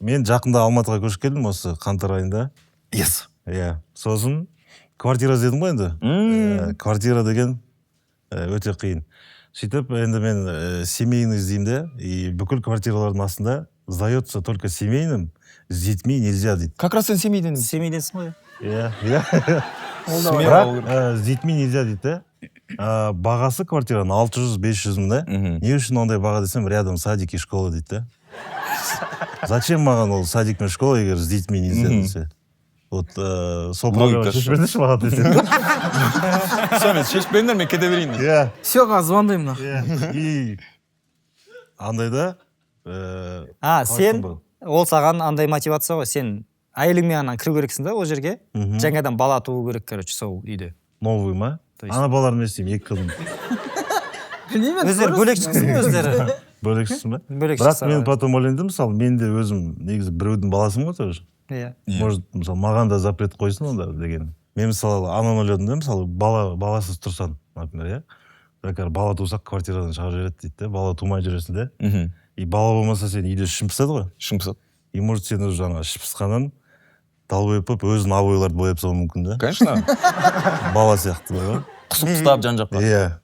Мен жақында Алматыға көшіп келдім, осы қаңтар айында. Yes. Иә, сосын квартира іздедім ғой енді. Квартира деген өте қиын. Сөйтіп енді мен семейный іздеймін де, и бүкіл квартиралардың астында «Сдается только семейным, с детьми нельзя» дейді. Как раз сен Семейден. Семейденсің ғой. Иә. Смело Бірақ алу керек. С детьми нельзя дейді да. Бағасы квартираның 600-500 мың да. Не үшін ондай баға десем, «Рядом садик и школа» дейді да. Зачем маған ол садик пен школа, егер «с детьми нельзя» десе? Вот сол проблема Логикасы шешіп беріңдерші маған десем. Все, мен шешіп беріңдер, мен кете берейін. Иә. Все, қазір звондаймын нахуй. Иә, и андайда А қалай сен айтсам болады? Ол саған андай мотивация ғой, сен әйеліңмен ана кіру керексің да ол жерге. Жаңадан бала туу керек, короче, сол үйде. Новый ма? То есть- Ана балаларды не істеймін, екі қызым? Білмеймін енді, Өздері көресің. Бөлек шықсын өздері. Бөлек шықсын ба? Бөлек Бірақ шықса. мен потом ойлаймын да, мысалы, мен де өзім негізі біреудің баласымын ғой тоже. Иә. Может, мысалы, маған да запрет қойсын онда деген. Мен, мысалы, ананы ойладым да, мысалы, баласыз тұрсаң, например, иә, например, бала тусақ, квартирадан шығарып жібереді дейді да, бала тумай жүресің да. И бала болмаса, сен үйде ішің пысады ғой. Ішің пысады. И может, сен уже жаңағы іші пысқаннан долбоеб болып, өзің обойларды бояп салуы мүмкін да. Конечно. Бала сияқты ғой. Құсып тастап жан жаққа. Иә.